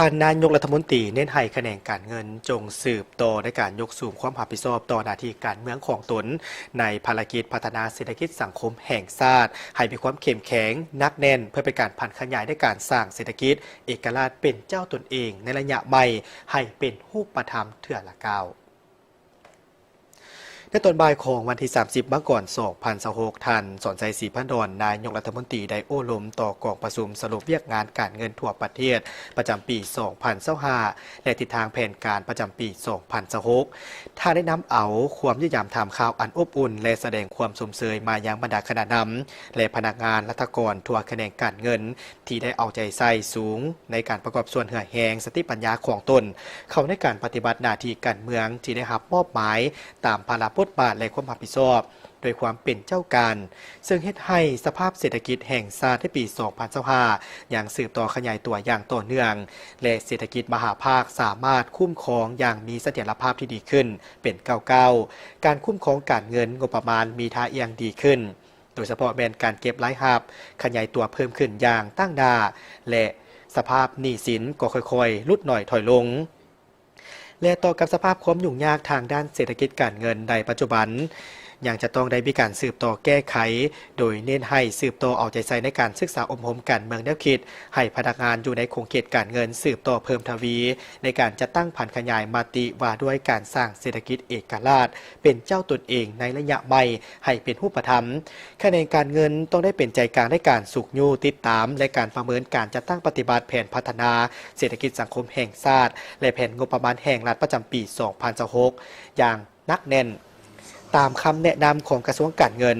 ທ່ານນາຍົກລັດຖະມົນຕີເນັ້ນໃຫ້ຂະແໜງການເງິນຈົ່ງສືບຕໍ່ໃນການຍົກສູງຄວາມຮັບຜິດຊອບຕໍ່ໜ້າທີ່ການເມືອງຂອງຕົນ ໃນພາລະກິດພັດທະນາເສດຖະກິດສັງຄົມແຫ່ງຊາດ ໃຫ້ມີຄວາມເຂັ້ມແຂງ, ໜັກແໜ້ນ ເພື່ອເປັນການຜັນຂະຫຍາຍໃນການສ້າງເສດຖະກິດເອກະລາດເປັນເຈົ້າຕົນເອງໃນໄລຍະໃໝ່ ໃຫ້ເປັນຮູບປະທຳເທື່ອລະກ້າວ. ໃນຕອນບ່າຍຂອງວັນທີສາມສິບ ມັງກອນ ສອງພັນຊາວຫົກ ທ່ານ ສອນໄຊ ສີພັນດອນ ນາຍົກລັດຖະມົນຕີ ໄດ້ໂອ້ລົມຕໍ່ກອງປະຊຸມສະຫຼຸບວຽກງານການເງິນທົ່ວປະເທດປະຈຳປີ ສອງພັນຊາວຫ້າ ແລະ ທິດທາງແຜນການປະຈຳປີ ສອງພັນຊາວຫົກ. ທ່ານໄດ້ນຳເອົາຄວາມຢ້ຽມຢາມຖາມຂ່າວອັນອົບອຸ່ນ ແລະ ສະແດງຄວາມຊົມເຊີຍມາຍັງບັນດາຄະນະນຳ ແລະ ພະນັກງານລັດຖະກອນທົ່ວຂະແໜງການເງິນ ທີ່ໄດ້ເອົາໃຈໃສ່ສູງໃນການປະກອບສ່ວນເຫື່ອແຮງສະຕິປັນຍາຂອງຕົນ ເຂົ້າໃນການປະຕິບັດໜ້າທີ່ການເມືອງທີ່ໄດ້ຮັບມອບໝາຍຕາມພາລະບົດບາດ ແລະ ຄວາມຮັບຜິດຊອບ ດ້ວຍຄວາມເປັນເຈົ້າການ, ເຊິ່ງເຮັດໃຫ້ສະພາບເສດຖະກິດແຫ່ງຊາດໃນປີ ສອງພັນຊາວຫ້າ ຍັງສືບຕໍ່ຂະຫຍາຍຕົວຢ່າງຕໍ່ເນື່ອງ ແລະ ເສດຖະກິດມະຫາພາກສາມາດຄຸ້ມຄອງຢ່າງມີສະຖຽນລະພາບທີ່ດີຂຶ້ນເປັນກ້າວໆ. ການຄຸ້ມຄອງການເງິນງົບປະມານມີທ່າອ່ຽງດີຂຶ້ນ. ໂດຍສະເພາະແມ່ນການເກັບລາຍຮັບຂະຫຍາຍຕົວເພີ່ມຂຶ້ນຢ່າງຕັ້ງໜ້າ ແລະ ສະພາບໜີ້ສິນກໍຄ່ອຍໆຫຼຸດໜ້ອຍຖອຍລົງ. ແລະ ຕໍ່ກັບສະພາບຄວາມຫຍຸ້ງຍາກທາງດ້ານເສດຖະກິດການເງິນໃນປັດຈຸບັນ ຍັງຈະຕ້ອງໄດ້ມີການສືບຕໍ່ແກ້ໄຂ, ໂດຍເນັ້ນໃຫ້ສືບຕໍ່ເອົາໃຈໃສ່ໃນການສຶກສາອົບຮົມການເມືອງແນວຄິດ ໃຫ້ພະນັກງານຢູ່ໃນຂົງເຂດການເງິນສືບຕໍ່ເພີ່ມທະວີ ໃນການຈັດຕັ້ງຜັນຂະຫຍາຍມະຕິວ່າດ້ວຍການສ້າງເສດຖະກິດເອກະລາດ ເປັນເຈົ້າຕົນເອງໃນໄລຍະໃໝ່ໃຫ້ເປັນຮູບປະທຳ. ຂະແໜງການເງິນຕ້ອງໄດ້ເປັນໃຈກາງໃນການຊຸກຍູ້, ຕິດຕາມ ແລະ ການປະເມີນການຈັດຕັ້ງປະຕິບັດແຜນພັດທະນາເສດຖະກິດສັງຄົມແຫ່ງຊາດ ແລະ ແຜນງົບປະມານແຫ່ງລັດປະຈຳປີ ສອງພັນຊາວຫົກ ຢ່າງໜັກແໜ້ນ ຕາມຄຳແນະນຳຂອງກະຊວງການເງິນ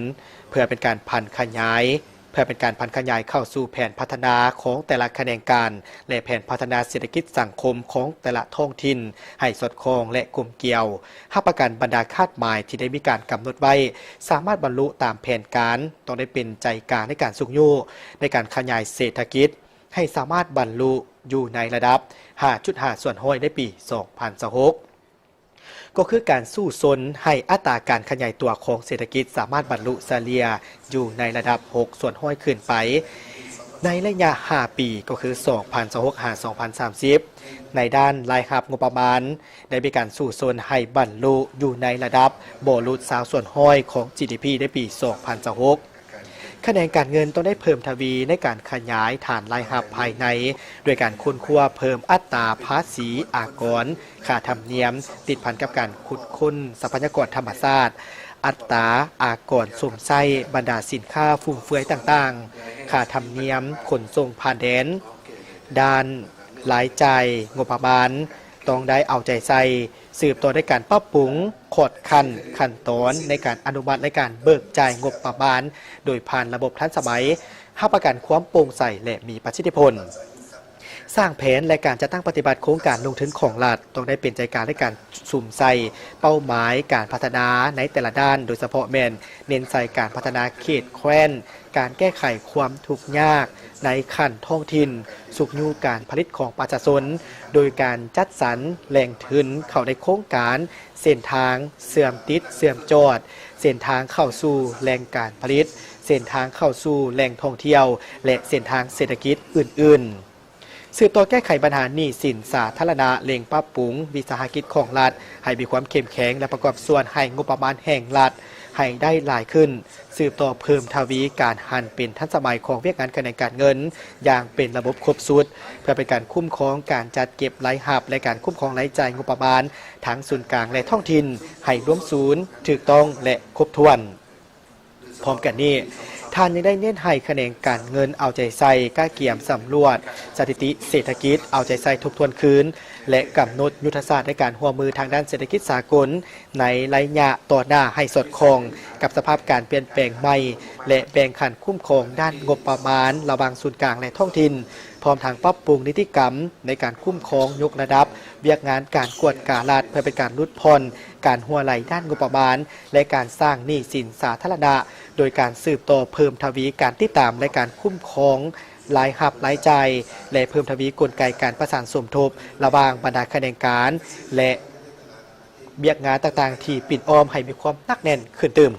ເພື່ອເປັນການຜັນຂະຫຍາຍ ເພື່ອເປັນການຜັນຂະຫຍາຍເຂົ້າສູ່ແຜນພັດທະນາຂອງແຕ່ລະຂະແໜງການ ແລະ ແຜນພັດທະນາເສດຖະກິດສັງຄົມຂອງແຕ່ລະທ້ອງຖິ່ນ ໃຫ້ສອດຄ່ອງ ແລະ ກົມກຽວ, ຮັບປະກັນບັນດາຄາດໝາຍທີ່ໄດ້ມີການກຳນົດໄວ້ ສາມາດບັນລຸຕາມແຜນການ, ຕ້ອງໄດ້ເປັນໃຈກາງໃນການຊຸກຍູ້ ໃນການຂະຫຍາຍເສດຖະກິດ ໃຫ້ສາມາດບັນລຸຢູ່ໃນລະດັບ ຫ້າຈຸດຫ້າສ່ວນຮ້ອຍ ໃນປີ ສອງພັນຊາວຫົກ ກໍຄືການສູ້ຊົນໃຫ້ອັດຕາການຂະຫຍາຍຕົວຂອງເສດຖະກິດສາມາດບັນລຸສະເລ່ຍຢູ່ໃນລະດັບ ຫົກສ່ວນຮ້ອຍ ຂຶ້ນໄປ ໃນໄລຍະ ຫ້າປີ ກໍຄື ສອງພັນຊາວຫົກ ຫາ ສອງພັນສາມສິບ. ໃນດ້ານລາຍຮັບງົບປະມານ ໄດ້ມີການສູ້ຊົນໃຫ້ບັນລຸຢູ່ໃນລະດັບບໍ່ຫຼຸດ ຊາວສ່ວນຮ້ອຍ ຂອງ ຈີດີພີ ໃນປີ ສອງພັນຊາວຫົກ. ຂະແໜງການເງິນຕ້ອງໄດ້ເພີ່ມທະວີໃນການຂະຫຍາຍຖານລາຍຮັບພາຍໃນ ດ້ວຍການຄົ້ນຄວ້າເພີ່ມອັດຕາພາສີອາກອນ, ຄ່າທຳນຽມ ຕິດພັນກັບການຂຸດຄົ້ນຊັບພະຍາກອນທຳມະຊາດ, ອັດຕາອາກອນຊົມໃຊ້ບັນດາສິນຄ້າຟຸມເຟືອຍຕ່າງໆ, ຄ່າທຳນຽມຂົນສົ່ງຜ່ານແດນ. ດ້ານລາຍຈ່າຍງົບປະມານ ຕ້ອງໄດ້ເອົາໃຈໃສ່ ສືບຕໍ່ໃນການປັບປຸງຂອດຂັ້ນຂັ້ນຕອນໃນການອະນຸມັດ ແລະ ການເບີກຈ່າຍງົບປະມານ ໂດຍຜ່ານລະບົບທັນສະໄໝ, ຮັບປະກັນຄວາມໂປ່ງໃສ ແລະ ມີປະສິດທິຜົນ. ສ້າງແຜນ ແລະ ການຈັດຕັ້ງປະຕິບັດໂຄງການລົງທຶນຂອງລັດ ຕ້ອງໄດ້ເປັນໃຈກາງໃນການສຸມໃສ່ເປົ້າໝາຍການພັດທະນາໃນແຕ່ລະດ້ານ, ໂດຍສະເພາະແມ່ນເນັ້ນໃສ່ການພັດທະນາເຂດແຄວ້ນ, ການແກ້ໄຂຄວາມທຸກຍາກໃນຂັ້ນທ້ອງຖິ່ນ, ຊຸກຍູ້ການຜະລິດຂອງປະຊາຊົນ ໂດຍການຈັດສັນແຫຼ່ງທຶນເຂົ້າໃນໂຄງການ, ເສັ້ນທາງເຊື່ອມຕິດເຊື່ອມຈອດ, ເສັ້ນທາງເຂົ້າສູ່ແຫຼ່ງການຜະລິດ, ເສັ້ນທາງເຂົ້າສູ່ແຫຼ່ງທ່ອງທ່ຽວ ແລະ ເສັ້ນທາງເສດຖະກິດອື່ນໆ. ສືບຕໍ່ແກ້ໄຂບັນຫາໜີ້ສິນສາທາລະນະ, ເລັ່ງປັບປຸງວິສາຫະກິດຂອງລັດໃຫ້ມີຄວາມເຂັ້ມແຂງ ແລະ ປະກອບສ່ວນໃຫ້ງົບປະມານແຫ່ງລັດໃຫ້ໄດ້ຫຼາຍຂຶ້ນ, ສືບຕໍ່ເພີ່ມທະວີການຫັນເປັນທັນສະໄໝຂອງວຽກງານຂະແໜງການເງິນຢ່າງເປັນລະບົບຄົບຊຸດ, ເພື່ອເປັນການຄຸ້ມຄອງການຈັດເກັບລາຍຮັບ ແລະ ການຄຸ້ມຄອງລາຍຈ່າຍງົບປະມານທັງສູນກາງ ແລະ ທ້ອງຖິ່ນໃຫ້ລວມສູນ, ຖືກຕ້ອງ ແລະ ຄົບຖ້ວນ. ພ້ອມກັນນີ້, ທ່ານຍັງໄດ້ເນັ້ນໃຫ້ຂະແໜງການເງິນເອົາໃຈໃສ່ກະກຽມສຳຫຼວດສະຖິຕິເສດຖະກິດ, ເອົາໃຈໃສ່ທົບທວນຄືນ ແລະ ກຳນົດຍຸດທະສາດໃນການຮ່ວມມືທາງດ້ານເສດຖະກິດສາກົນໃນໄລຍະຕໍ່ໜ້າໃຫ້ສອດຄ່ອງກັບສະພາບການປ່ຽນແປງໃໝ່ ແລະ ແບ່ງຂັ້ນຄຸ້ມຄອງດ້ານງົບປະມານລະຫວ່າງສູນກາງ ແລະ ທ້ອງຖິ່ນ, ພ້ອມທັງປັບປຸງນິຕິກຳໃນການຄຸ້ມຄອງຍົກລະດັບວຽກງານການກວດກາລັດ ເພື່ອເປັນການຫຼຸດຜ່ອນການຮົ່ວໄຫຼດ້ານງົບປະມານ ແລະ ການສ້າງໜີ້ສິນສາທາລະນະ ໂດຍການສືບຕໍ່ເພີ່ມທະວີການຕິດຕາມ ແລະ ການຄຸ້ມຄອງລາຍຮັບລາຍຈ່າຍ ແລະ ເພີ່ມທະວີກົນໄກການປະສານສົມທົບລະຫວ່າງບັນດາຂະແໜງການ ແລະ ວຽກງານຕ່າງໆທີ່ປິ່ນອ້ອມໃຫ້ມີຄວາມໜັກແໜ້ນຂຶ້ນຕື່ມ.